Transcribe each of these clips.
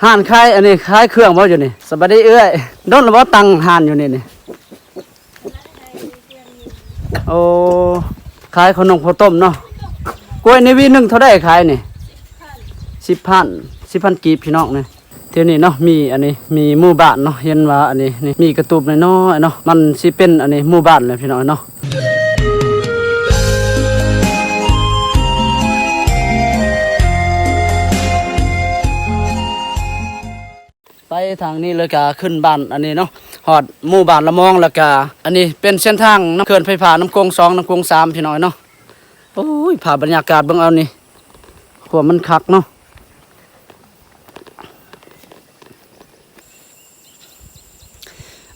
ຮ້ານຂາຍ ອັນນີ້ຂາຍເຄື່ອງບໍ່ຢູ່ນີ້? ສະບາຍດີເອື້ອຍ. ດົນແລ້ວບໍ່ຕັ້ງຮ້ານຢູ່ນີ້ນີ້? ໂອ້ ຂາຍເຂົ້າໜົມເຂົ້າຕົ້ມເນາະ. ກ້ວຍນີ້ຫວີໜຶ່ງເທົ່າໃດຂາຍນີ້? ສິບພັນ ສິບພັນກີບພີ່ນ້ອງນີ້. ແຖວນີ້ເນາະ ມີອັນນີ້ ມີໝູ່ບ້ານເນາະ ເຫັນວ່າອັນນີ້ນີ້ ມີກະຕູບນ້ອຍໆເນາະ ມັນຊິເປັນອັນນີ້ໝູ່ບ້ານແຫຼະພີ່ນ້ອງເນາະ. ໄປທາງນີ້ເລີຍກະຂຶ້ນບ້ານອັນນີ້ເນາະ ຮອດໝູ່ບ້ານລະມອງ ແລ້ວກະອັນນີ້ເປັນເສັ້ນທາງນຳເຂື່ອນໄຟຟ້ານ້ຳກົງສອງ ນ້ຳກົງສາມ ພີ່ນ້ອງເນາະ. ໂອ້ຍ ພາບບັນຍາກາດເບິ່ງເອົານີ້ ຄວາມມັນຄັກເນາະ.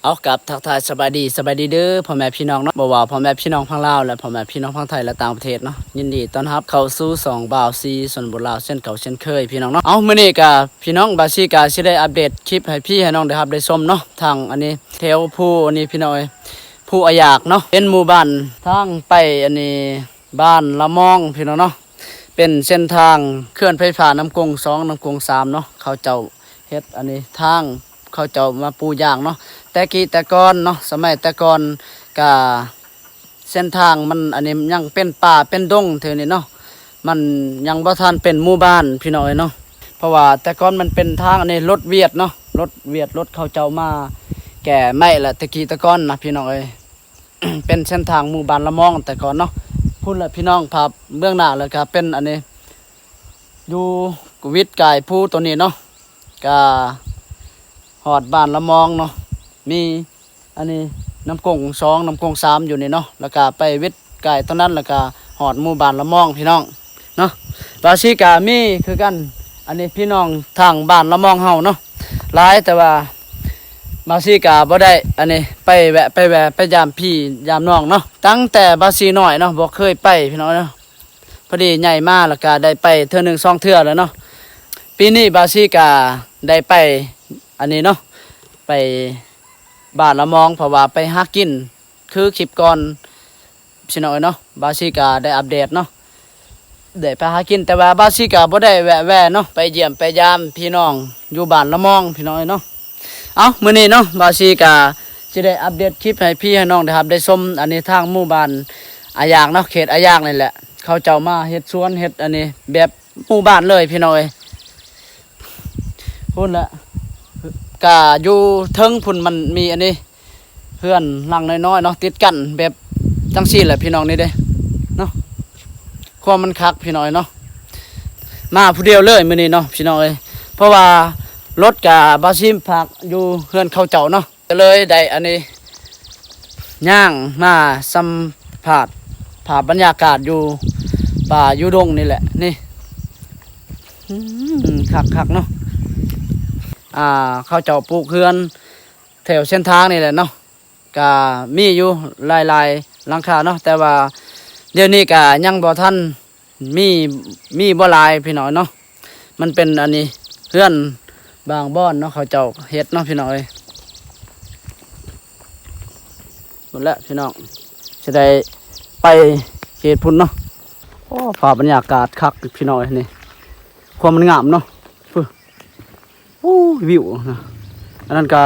ເອົາ ກາບທັກທາຍສະບາຍດີ ສະບາຍດີເດີພໍ່ແມ່ພີ່ນ້ອງເນາະ ບໍ່ວ່າພໍ່ແມ່ພີ່ນ້ອງຝັ່ງລາວ ແລະ ພໍ່ແມ່ພີ່ນ້ອງຝັ່ງໄທ ແລະ ຕ່າງປະເທດເນາະ. ຍິນດີຕ້ອນຮັບເຂົ້າສູ່ຊ່ອງບ່າວຊີຊົນບົດລາວ ເຊັ່ນເກົ່າເຊັ່ນເຄີຍ ພີ່ນ້ອງເນາະ. ເອົາ ມື້ນີ້ກະພີ່ນ້ອງ ບ່າວຊີກະຊິໄດ້ອັບເດດຄລິບໃຫ້ພີ່ໃຫ້ນ້ອງໄດ້ຮັບໄດ້ຊົມເນາະ ທາງອັນນີ້ ແຖວພູອັນນີ້ ພີ່ນ້ອງເອີຍ ພູອາຢາກເນາະ ເປັນໝູ່ບ້ານທາງໄປອັນນີ້ ບ້ານລະມອງ ພີ່ນ້ອງເນາະ. ເປັນເສັ້ນທາງເຂື່ອນໄຟຟ້ານ້ຳກົງສອງ ນ້ຳກົງສາມເນາະ ເຂົາເຈົ້າເຮັດອັນນີ້ທາງ ເຂົາເຈົ້າມາປູຢາງເນາະ. ແຕ່ກີ້ແຕ່ກ່ອນເນາະ ສະໄໝແຕ່ກ່ອນກະເສັ້ນທາງມັນອັນນີ້ຍັງເປັນປ່າເປັນດົງເທື່ອນີ້ເນາະ ມັນຍັງບໍ່ທັນເປັນໝູ່ບ້ານ ພີ່ນ້ອງເອີຍເນາະ. ເພາະວ່າແຕ່ກ່ອນມັນເປັນທາງອັນນີ້ລົດຫວຽດເນາະ ລົດຫວຽດ ລົດເຂົາເຈົ້າມາແກ່ໄມ້ລະ ແຕ່ກີ້ແຕ່ກ່ອນນະ ພີ່ນ້ອງເອີຍ. ເປັນເສັ້ນທາງໝູ່ບ້ານລະມອງແຕ່ກ່ອນເນາະ. ພຸ້ນລະພີ່ນ້ອງ ພາບເບື້ອງໜ້າ ແລ້ວກະເປັນອັນນີ້ ຢູ່ວິດກາຍພູໂຕນີ້ເນາະ ກະຮອດບ້ານລະມອງເນາະ. ມີອັນນີ້ນ້ຳກົງສອງ ນ້ຳກົງສາມຢູ່ນີ້ເນາະ ແລ້ວກະໄປວິດກາຍໂຕນັ້ນ ແລ້ວກະຮອດໝູ່ບ້ານລະມອງ ພີ່ນ້ອງເນາະ. ບ່າວຊີກະມີຄືກັນ ອັນນີ້ພີ່ນ້ອງທາງບ້ານລະມອງເຮົາເນາະ ຫຼາຍ ແຕ່ວ່າບ່າວຊີກະບໍ່ໄດ້ອັນນີ້ໄປແວະ ໄປແວະ ໄປຢາມພີ່ຢາມນ້ອງເນາະ. ຕັ້ງແຕ່ບ່າວຊີນ້ອຍເນາະ ບໍ່ເຄີຍໄປ ພີ່ນ້ອງເນາະ. ພໍດີໃຫຍ່ມາແລ້ວກະໄດ້ໄປເທື່ອໜຶ່ງສອງເທື່ອແລ້ວເນາະ. ປີນີ້ບ່າວຊີກະໄດ້ໄປອັນນີ້ເນາະ ໄປບ້ານລະມອງ ເພາະວ່າໄປຫາກິນ ຄືຄລິບກ່ອນ ພີ່ນ້ອງເອີຍເນາະ ບ່າວຊີກະໄດ້ອັບເດດເນາະ ໄດ້ໄປຫາກິນ ແຕ່ວ່າບ່າວຊີກະບໍ່ໄດ້ແວະແວ່ເນາະ ໄປຢ້ຽມໄປຢາມພີ່ນ້ອງຢູ່ບ້ານລະມອງ ພີ່ນ້ອງເອີຍເນາະ. ເອົ້າ ມື້ນີ້ເນາະ ບ່າວຊີກະຊິໄດ້ອັບເດດຄລິບໃຫ້ພີ່ໃຫ້ນ້ອງໄດ້ຮັບໄດ້ຊົມ ອັນນີ້ທາງໝູ່ບ້ານອາຢາກເນາະ ເຂດອາຢາກນີ້ແຫຼະ ເຂົາເຈົ້າມາເຮັດສວນເຮັດອັນນີ້ແບບໝູ່ບ້ານເລີຍ ພີ່ນ້ອງເອີຍ. ພຸ້ນແຫຼະ ກະຢູ່ເທິງພຸ້ນມັນມີອັນນີ້ ເຮືອນຫຼັງນ້ອຍໆເນາະ ຕິດກັນແບບຈັ່ງຊີ້ແຫຼະພີ່ນ້ອງ ນີ້ເດ້ເນາະ. ຄວາມມັນຄັກພີ່ນ້ອງເນາະ ມາຜູ້ດຽວເລີຍມື້ນີ້ເນາະ ພີ່ນ້ອງເອີຍ ເພາະວ່າລົດກະບ່າວຊີຝາກຢູ່ເຮືອນເຂົາເຈົ້າເນາະ ກະເລີຍໄດ້ອັນນີ້ ຍ່າງມາສຳພາດພາບບັນຍາກາດຢູ່ປ່າຢູ່ດົງນີ້ແຫຼະ ນີ້ ອືມ ຄັກໆເນາະ. ອ່າ ເຂົາເຈົ້າປູກເຮືອນແຖວເສັ້ນທາງນີ້ແຫຼະເນາະ ກະມີຢູ່ຫຼາຍໆຫຼັງຄາເນາະ ແຕ່ວ່າດຽວນີ້ກະຍັງບໍ່ທັນ ມີ ມີບໍ່ຫຼາຍພີ່ນ້ອງເນາະ. ມັນເປັນອັນນີ້ ເຮືອນບາງບ່ອນເນາະ ເຂົາເຈົ້າເຮັດເນາະ ພີ່ນ້ອງເອີຍ. ພຸ້ນແຫຼະພີ່ນ້ອງ ຊິໄດ້ໄປເຂດພຸ້ນເນາະ. ໂອ້ ພາບບັນຍາກາດຄັກພີ່ນ້ອງເອີຍ ນີ້ ຄວາມມັນງາມເນາະ. ໂອ້ ວິວນະ ອັນນັ້ນກະ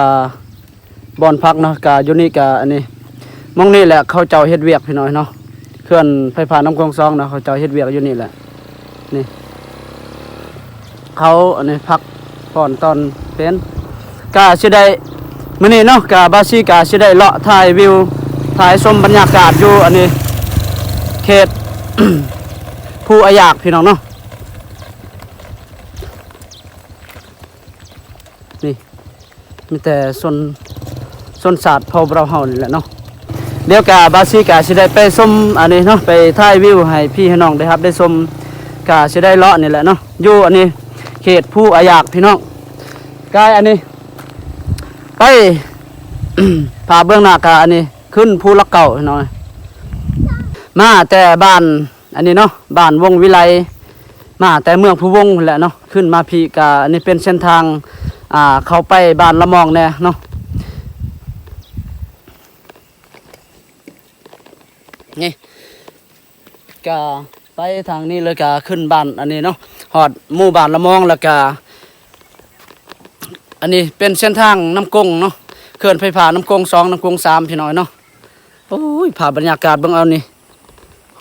ບ່ອນພັກເນາະ ກະຢູ່ນີ້ກະອັນນີ້ ໝ່ອງນີ້ແຫຼະເຂົາເຈົ້າເຮັດວຽກພີ່ນ້ອງເນາະ. ເຂື່ອນໄຟຟ້ານ້ຳກົງສອງເນາະ ເຂົາເຈົ້າເຮັດວຽກຢູ່ນີ້ແຫຼະ ນີ້ ເຂົາອັນນີ້ພັກຜ່ອນຕອນເປັນ ກະຊິໄດ້ ມື້ນີ້ເນາະ ກະບ່າວຊີກະຊິໄດ້ເລາະຖ່າຍວິວ ຖ່າຍຊົມບັນຍາກາດຢູ່ອັນນີ້ ເຂດພູອາຢາກ ພີ່ນ້ອງເນາະ. ນີ້ມີແຕ່ຊົນ ຊົນຊາດເຜົ່າລາວເຮົານີ້ແຫຼະເນາະ. ດຽວກະບ່າວຊີກະຊິໄດ້ໄປຊົມອັນນີ້ເນາະ ໄປຖ່າຍວິວໃຫ້ພີ່ໃຫ້ນ້ອງໄດ້ຮັບໄດ້ຊົມ ກະຊິໄດ້ເລາະນີ້ແຫຼະເນາະ ຢູ່ອັນນີ້ເຂດພູອາຢາກພີ່ນ້ອງ. ກາຍອັນນີ້ໄປ ພາບເບື້ອງໜ້າກະອັນນີ້ ຂຶ້ນພູຫຼັກເກົ້າພີ່ນ້ອງ ມາແຕ່ບ້ານອັນນີ້ເນາະ ບ້ານວົງວິໄລ ມາແຕ່ເມືອງພູວົງພຸ້ນແຫຼະເນາະ ຂຶ້ນມາພີ້ກະອັນນີ້ເປັນເສັ້ນທາງ ອ່າ ເຂົ້າໄປບ້ານລະມອງແດ່ເນາະ. ນີ້ກະໄປທາງນີ້ເລີຍ ກະຂຶ້ນບ້ານອັນນີ້ເນາະ ຮອດໝູ່ບ້ານລະມອງ ແລ້ວກະ ອັນນີ້ເປັນເສັ້ນທາງນ້ຳກົງເນາະ ເຂື່ອນໄຟຟ້ານ້ຳກົງສອງ ນ້ຳກົງສາມ ພີ່ນ້ອງເນາະ. ໂອ້ຍ ພາບບັນຍາກາດເບິ່ງເອົານີ້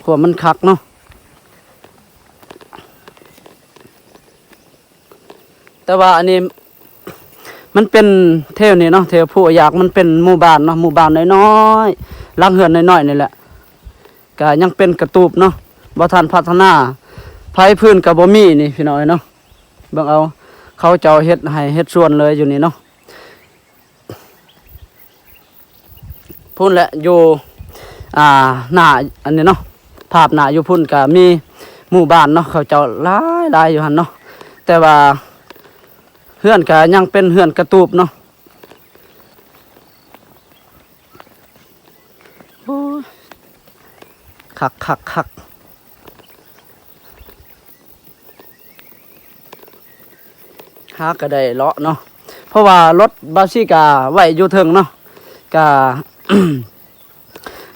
ຄວາມມັນຄັກເນາະ. ແຕ່ວ່າອັນນີ້ມັນເປັນແຖວນີ້ເນາະ ແຖວພູອາຢາກ ມັນເປັນໝູ່ບ້ານເນາະ ໝູ່ບ້ານນ້ອຍໆ ຫຼັງເຮືອນນ້ອຍໆນີ້ແຫຼະ ກະຍັງເປັນກະຕູບເນາະ ບໍ່ທັນພັດທະນາ ໄຟຟືນກະບໍ່ມີນີ້ ພີ່ນ້ອງເອີຍເນາະ. ເບິ່ງເອົາ ເຂົາເຈົ້າເຮັດໄຮ່ເຮັດສວນເລີຍຢູ່ນີ້ເນາະ. ພຸ້ນແຫຼະ ຢູ່ ອ່າ ໜ້າອັນນີ້ເນາະ ພາບໜ້າຢູ່ພຸ້ນກະມີໝູ່ບ້ານເນາະ ເຂົາເຈົ້າຫຼາຍໆຢູ່ຫັ້ນເນາະ ແຕ່ວ່າເຮືອນກະຍັງເປັນເຮືອນກະຕູບເນາະ. ໂອ້ຍ ຄັກໆໆ ຫາກະໄດ້ເລາະເນາະ ເພາະວ່າລົດບາຊີກະໄວ້ຢູ່ເທິງເນາະ ກະ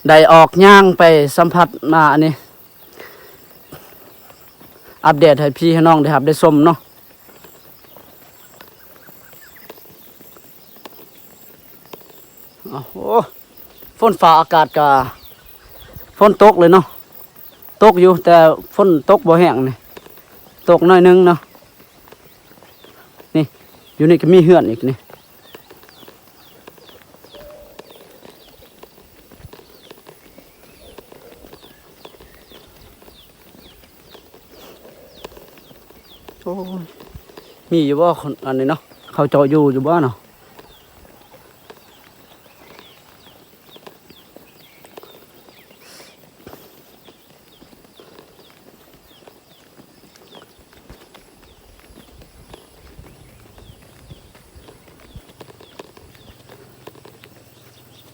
ໄດ້ອອກຍ່າງໄປສຳຜັດມາອັນນີ້ ອັບເດດໃຫ້ພີ່ໃຫ້ນ້ອງໄດ້ຮັບໄດ້ຊົມເນາະ. ໂອ້ ຝົນຟ້າອາກາດກະຝົນຕົກເລີຍເນາະ ຕົກຢູ່ ແຕ່ຝົນຕົກບໍ່ແຮງນີ້ ຕົກໜ້ອຍໜຶ່ງເນາະ. ນີ້ ຢູ່ນີ້ກະມີເຮືອນອີກນີ້. ໂອ້ຍ ມີຢູ່ບໍ່ຄົນອັນນີ້ເນາະ ເຂົາເຈົ້າຢູ່ຢູ່ບໍ່ເນາະ?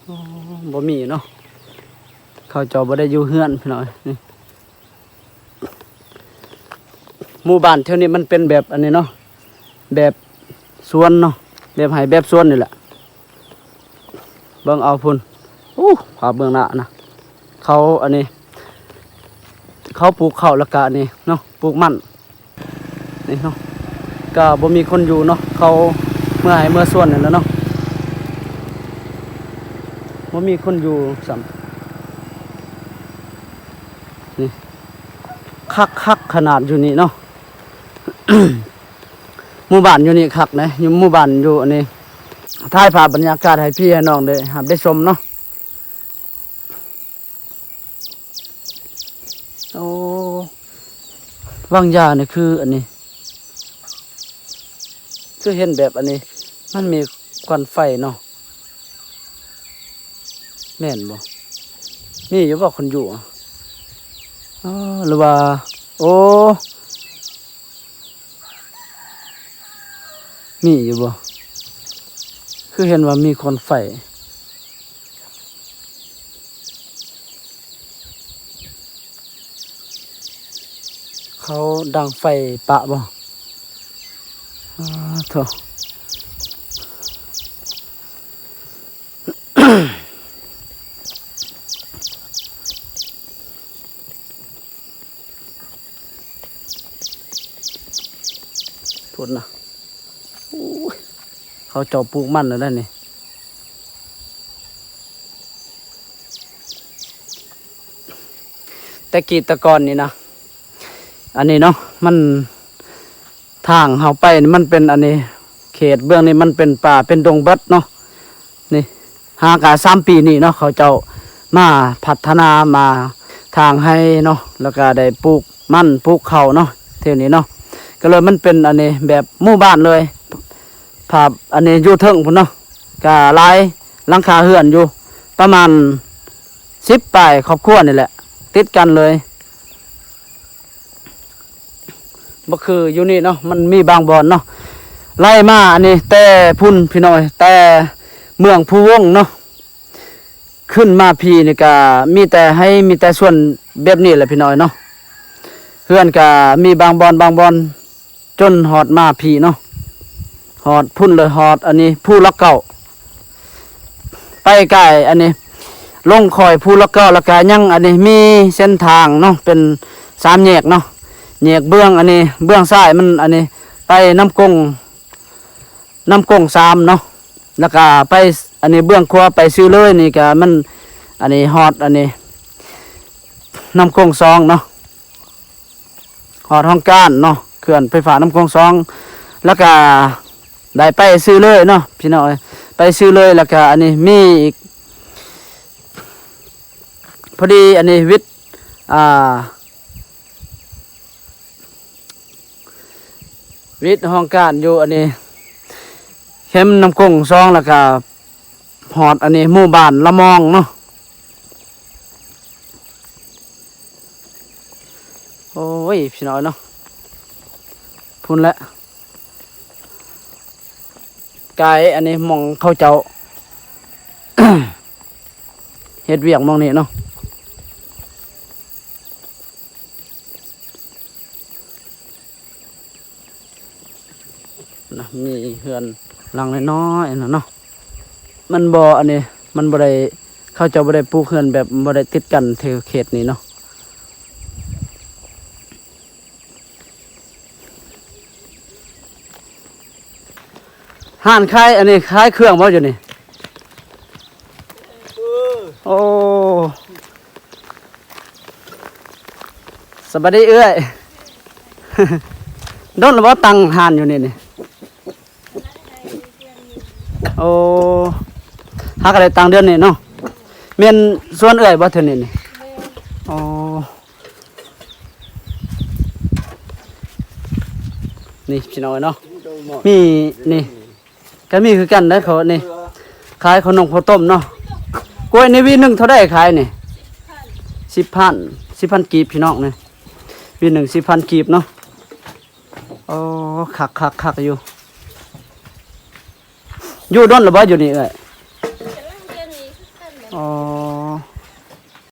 ອໍ ບໍ່ມີເນາະ ເຂົາເຈົ້າບໍ່ໄດ້ຢູ່ເຮືອນ ພີ່ນ້ອງເອີຍ. ນີ້ ໝູ່ບ້ານແຖວນີ້ມັນເປັນແບບອັນນີ້ເນາະ ແບບສວນເນາະ ແບບໄຮ່ແບບສວນນີ້ແຫຼະ. ເບິ່ງເອົາພຸ້ນ ໂອ້ ພາບເບື້ອງໜ້ານະ ເຂົາອັນນີ້ ເຂົາປູກເຂົ້າ ແລ້ວກະອັນນີ້ເນາະ ປູກມັນ ນີ້ເນາະ ກະບໍ່ມີຄົນຢູ່ເນາະ ເຂົາເມືອໄຮ່ເມືອສວນນັ້ນແຫຼະເນາະ ບໍ່ມີຄົນຢູ່ຊ້ຳ. ນີ້ ຄັກໆຂະໜາດຢູ່ນີ້ເນາະ ໝູ່ບ້ານຢູ່ນີ້ຄັກເດ້ ຢູ່ໝູ່ບ້ານຢູ່ອັນນີ້ ຖ່າຍພາບບັນຍາກາດໃຫ້ພີ່ໃຫ້ນ້ອງໄດ້ຮັບໄດ້ຊົມເນາະ. ໂອ້ ວາງຢານີ້ຄືອັນນີ້ ຄືເຫັນແບບອັນນີ້ ມັນມີຄວັນໄຟເນາະ ແມ່ນບໍ່? ມີຢູ່ບໍ່ຄົນຢູ່? ອໍ ຫຼືວ່າ ໂອ້ ມີຢູ່ບໍ່? ຄືເຫັນວ່າມີຄວັນໄຟ. ເຂົາດັງໄຟປະບໍ່? ອາ ໂທ້ ພຸ້ນນະ ໂອ້ຍ ເຂົາເຈົ້າປູກມັນແລ້ວໄດ໋ນີ້. ແຕ່ກີ້ແຕ່ກ່ອນນີ້ນະ ອັນນີ້ເນາະ ມັນ ທາງເຮົາໄປນີ້ມັນເປັນອັນນີ້ ເຂດເບື້ອງນີ້ມັນເປັນປ່າເປັນດົງເບິດເນາະ. ນີ້ ຫາກະສາມປີນີ້ເນາະ ເຂົາເຈົ້າມາພັດທະນາ ມາຖາງໄຮ່ເນາະ ແລ້ວກະໄດ້ປູກມັນປູກເຂົ້າເນາະ ແຖວນີ້ເນາະ ກະເລີຍມັນເປັນອັນນີ້ແບບໝູ່ບ້ານເລີຍ. ພາບອັນນີ້ຢູ່ເທິງພຸ້ນເນາະ ກະຫຼາຍຫຼັງຄາເຮືອນຢູ່ ປະມານສິບປາຍຄອບຄົວນີ້ແຫຼະ ຕິດກັນເລີຍ. ບໍ່ຄືຢູ່ນີ້ເນາະ ມັນມີບາງບ່ອນເນາະ ໄລ່ມາອັນນີ້ແຕ່ພຸ້ນພີ່ນ້ອງເອີຍ ແຕ່ເມືອງພູວົງເນາະ ຂຶ້ນມາພີ້ນີ້ກະມີແຕ່ໄຮ່ ມີແຕ່ສວນແບບນີ້ແຫຼະພີ່ນ້ອງເນາະ. ເຮືອນກະມີບາງບ່ອນ ບາງບ່ອນ ຈົນຮອດມາພີ້ເນາະ ຮອດພຸ້ນເລີຍ ຮອດອັນນີ້ພູຫຼັກເກົ້າ ໄປກາຍອັນນີ້ ລົງຄອຍພູຫຼັກເກົ້າ ແລ້ວກະຍັງອັນນີ້ມີເສັ້ນທາງເນາະ ເປັນສາມແຍກເນາະ ແຍກເບື້ອງອັນນີ້ ເບື້ອງຊ້າຍມັນອັນນີ້ ໄປນ້ຳກົງ ນ້ຳກົງສາມເນາະ ແລ້ວກະໄປ ອັນນີ້ເບື້ອງຂວາໄປຊື່ເລີຍນີ້ກະມັນ ອັນນີ້ຮອດ ອັນນີ້ ນ້ຳກົງສອງເນາະ ຮອດຫ້ອງການເນາະ ເຂື່ອນໄຟຟ້ານ້ຳກົງສອງ ແລ້ວກະໄດ້ໄປຊື່ເລີຍເນາະ ພີ່ນ້ອງເອີຍ ໄປຊື່ເລີຍ ແລ້ວກະອັນນີ້ມີອີກ ພໍດີອັນນີ້ວິດ ອ່າ ວິດຫ້ອງການຢູ່ອັນນີ້ ເຂັມນ້ຳກົງສອງ ແລ້ວກະຮອດອັນນີ້ໝູ່ບ້ານລະມອງເນາະ. ໂອ້ຍ ພີ່ນ້ອງເນາະ ພຸ້ນແຫຼະ ກາຍອັນນີ້ໝ່ອງເຂົາເຈົ້າ ເຮັດວຽກໝ່ອງນີ້ເນາະ. ນະ ມີເຮືອນຫຼັງນ້ອຍໆນະເນາະ ມັນບໍ່ ອັນນີ້ ມັນບໍ່ໄດ້ ເຂົາເຈົ້າບໍ່ໄດ້ປູກເຮືອນແບບ ບໍ່ໄດ້ຕິດກັນແຖວເຂດນີ້ເນາະ. ຮ້ານຂາຍ ອັນນີ້ຂາຍເຄື່ອງບໍ່ຢູ່ນີ້? ເອີ ໂອ້ ສະບາຍດີເອື້ອຍ ດົນແລ້ວບໍ່ຕັ້ງຮ້ານຢູ່ນີ້ນີ້? ໂອ້ ຫາກະໄດ້ຕັ້ງເດືອນນີ້ເນາະ ແມ່ນສວນເອື້ອຍບໍ່ເທື່ອນີ້ນີ້? ໂອ້ ນີ້ພີ່ນ້ອງເອີຍເນາະ ມີນີ້ ກະມີຄືກັນໄດ໋ ເຂົານີ້ ຂາຍເຂົ້າໜົມເຂົ້າຕົ້ມເນາະ. ກ້ວຍນີ້ຫວີໜຶ່ງເທົ່າໃດຂາຍນີ້? ສິບພັນ ສິບພັນກີບພີ່ນ້ອງນີ້ ຫວີໜຶ່ງສິບພັນກີບເນາະ. ໂອ້ ຄັກໆໆຢູ່ ຢູ່ດົນແລ້ວບໍ່ຢູ່ນີ້ເອື້ອຍ? ອໍ